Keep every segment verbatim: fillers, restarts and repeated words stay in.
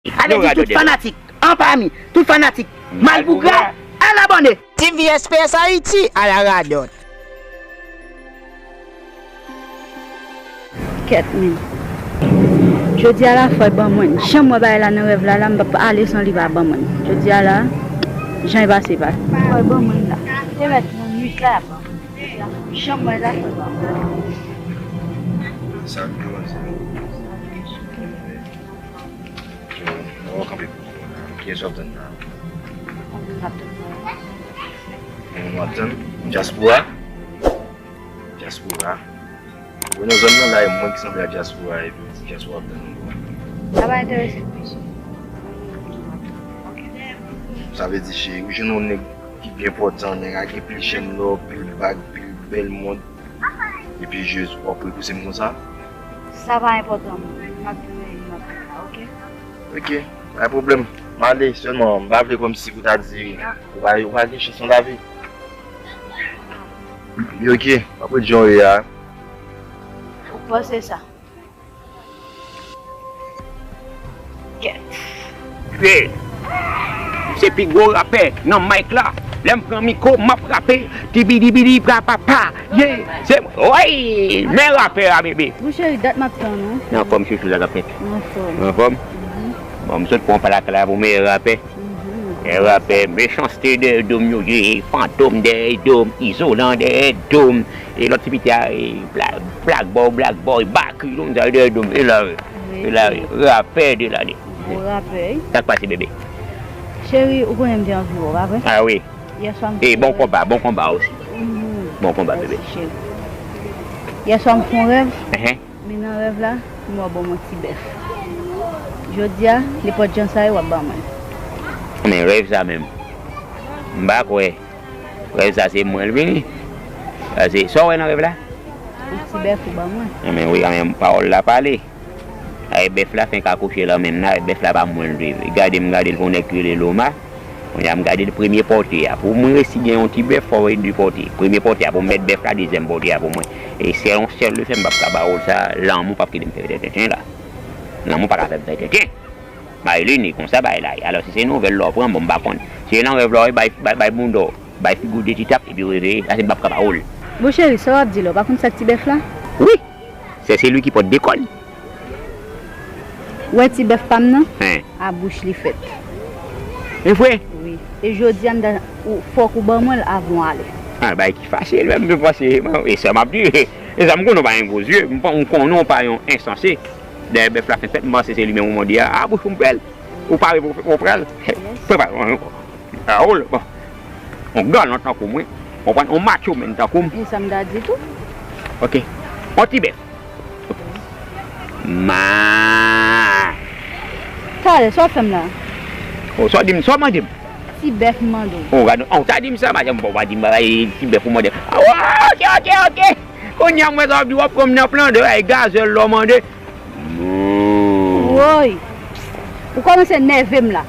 Sa vle di tout fanatik, anpami, tout fanatik, Malpougra, al abòne! Team V S P S Haïti, à la radòt. Kèt, men. Jodi a la, fò l ban mwen l. Jan m wè bagay la nan rèv la, la, m p ap ale san li pa ban mwen l. Jodi a la, jan l pase, pase. Fò l ban mwen l la. Se mèt nan nwit la, l ap ban mwen l. Jan m wè la, fò l ban mwen l. Sa k pi manti. Yo, nou kanpe pou nou la. Kiyès w ap tann la? Moun w ap tann? Dyaspora? Dyaspora? Ou nan zòn nan la, e mwen ki sanble a dyaspora, epi w di dyaspora ap tann nou. Sa pa enterese m, mesye. Sa vle di, cheri, ou jwenn yon nèg ki byen pòtan, nèg la gen pil chèn lò, pil bag, pil bèl mont, epi jis w ap repouse m konsa? Sa pa enpòtan, mwen. M ap vin, m ap vin la, oke? Oke, pa gen pwoblèm. M ale, sèlman, m pa vle kòmsi pou ta di, ou pa, ou pa gen chans nan lavi. Epi oke, m ap ret jan w ye a. Ou panse sa? Kèt. Ye. Se pi gwo rapè nan mic la. Lè m pran mikwo, m ap rape. Tibidibidi prapapa. Ye. Se, woy! Men rapè a, bebe. Mon cheri, dat m ap tann ou. Nan fòm, chouchou, sa k ap fèt? Nan fòm. Nan fòm? Mhm. Bon, m sot pran pa lakay la pou meyè rapè. Mhm. Meyè rapè, Mechanste dèyè do m yo ye, Fantom dèyè do m, Izolan dèyè do m, e lòt ti piti a, e Bla-, Black Boy, Black Boy, Bakri, tout moun sa yo dèyè do m, e la, wi. Wi, e la, wi. Rapè de lane. Gwo rapè, wi. Sa k pase, bebe? Cheri, ou konnen m te anvi wè w, pa vre? A wi. Yè swa m fè yon rèv. E bon konba, bon konba osi. Mhm. Bon konba, bebe. Mèsi, cheri. Yè swa m fè yon rèv. Enhen. Men nan rèv la, m wè w ban m yon ti bèf. Jodi a, nenpòt jan sa ye, w ap ban mwen l. Men rèv sa menm, m pa kwè. Rèv sa se mwen l vini. Sa se, sa w wè nan rèv la? Yon ti bèf ou ban mwen. Men wi, men pawòl la pale. Ay, bèf la fenk akouche lan men m nan, bèf la pa mwen l vini. Gade m gade l pou nèg ki rele Loma. Kounye a m gade l premye pòte a. Pou mwen resi gen yon ti bèf, fò w gen de pòte. Premye pòte a pou m mèt bèf la, dezyèm pòte a pou mwen. E se yon sèl lefè m p ap ka ba w l sa, lanmou p ap kite m fè tenten la. Lanmou pa ka fè m fè tenten. Marilyn, e konsa bagay la ye. Alò, si se nouvèl la w pran, bon, m pa konn. Si se nan rèv la w ye, bay, bay, bay bounda w, bay figi w de ti tap, epi w reveye. Sa se m p ap ka ba w l. Bon, cheri, sa w ap di la, w pa konn sa k ti bèf la? Wi! Se, se li ki pòt de kòn. Ou wè ti bèf pa m nan? Hen. A bouch li fèt. E vre? Wi. E jodi a, m ta, ou, fòk ou ban mwen l avan w ale. A, bagay ki fasil, menm, m panse, e sa m ap di, e sa m konnen w pa yon gwo zye, m pa, m konnen w pa yon ensanse. Dèyè bèf la fenk fèt, m panse se li menm ou mande a, a bouch ou m fè l. Ou pare pou, pou w pran l? Yes. Prepare. Raoul, bon. Yon galan tankou mwen, konprann, yon macho menn tankou m. E sa m ta di tou. Oke. Yon ti bèf. Ma. Talè, sa w fè m la? O, sa w di m, sa w mande m? Ti bèf m mande w. O, gade, o, w ta di m sa, madanm, bon, w pa di m bagay, ti bèf ou mande. A, oke, oke, oke. Kounye a, m wè sa w ap di, w ap pran m nan plan de, ay, gazèl la w mande. Woy! Ou kòmanse nève m la.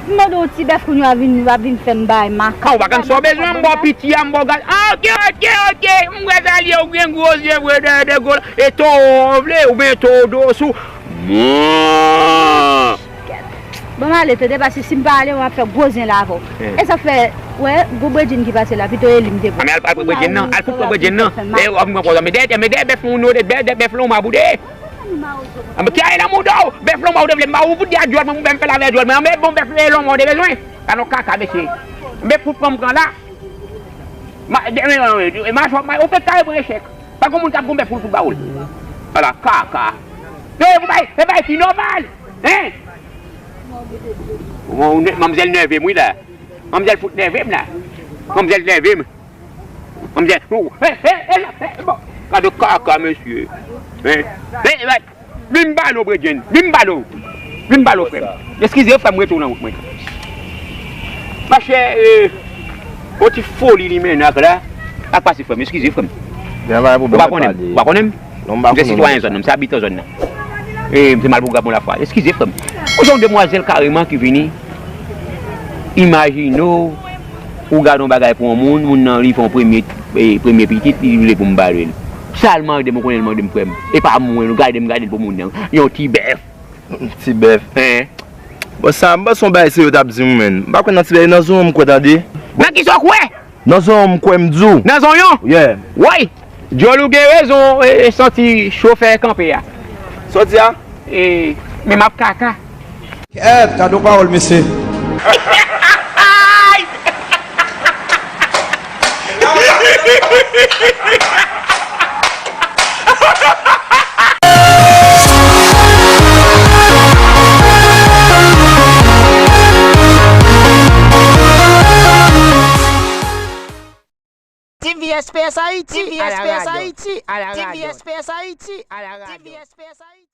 M mande w ti bèf kounye a vin, w ap vin fè m bay makak. A, ou pa konn sa w bezwen, m ba w piti a, m ba w gaz. A, oke, oke, oke. M wè sa l ye, ou gen gwo zye vre dèyè de gwo la. E to w vle, oubyen to w dous ou. Mwen. Bon, m ale, tande, paske si m pa ale, w ap fè gwo zen la avè w. E sa fè, wè, gwo bredjenn ki pase la, pito e li m te pran. A, men al, al pran bredjenn nan, al fout pran bredjenn nan. E, w ap pran pòz, men dèyè, men dèyè bèf nou, dèyè bèf nou, m ap boude. A, men ki ale nan mouda w? Bèf lan, m pa ou te vle, m pa ou pou di a djòl mwen, pou bèf m fè l avè djòl mwen. Anben bon bèf e lonmò w te bezwen. Talon kaka, mesye. Anben fout pran m pran la. Ma, de, de, de, machwa, ma, ou fèk kare pran echèk. Pa gon moun k ap gon bèf pou l fout ba ou l. Ala, kaka. E, pou bay, e bay ki nòmal. Hein? Bon, manmzèl nève m, wi, la. Manmzèl fout nève m, la. Manmzèl nève m. Manmzèl, ou, e, e, e, la, e, bon, gade kaka, mesye. Hein? E, e, vin balo, bredjenn. Vin balo. Vin balo, frè m. Eskize, frè m, rete w nan wout mwen. Machè, e, yon ti foli li mennen ak la. Ak pase, frè m. Eskize, frè m. Ou pa konnen m. Ou pa konnen m. Non, m pa konnen w. M se sitwayen zòn nan, m se abitan zòn nan. E, m se Malpougra bon lafwa. Eskize, frè m. Ou se yon demwazèl kareman ki vini. Imajine w, ou gade yon bagay pou yon moun, moun nan li fè yon premye, e, premye pitit, li vle pou m ba l. Sa l mande m, ou konnen l mande m, frè m. E pa mwen, nou gade m, gade l pou moun nan. Yon ti bèf. Ti bèf. Bon, sa, m panse yon bagay serye w t ap di m, menn. M pa kwè nan ti bèf, nan zonyon m kwè, tande. Nan kisa w kwè? Nan zonyon m kwè, m di w. Nan zonyon? Yeah. Woy! Djòl ou gen rezon, e, e, santi chofè kanpe a. Sa w di a? E, men m ap kaka. Kèt, gade yon pawòl, mesye. T V S P S Haïti, T V S P S Haïti, T V S P S Haïti, T V S P S Haïti.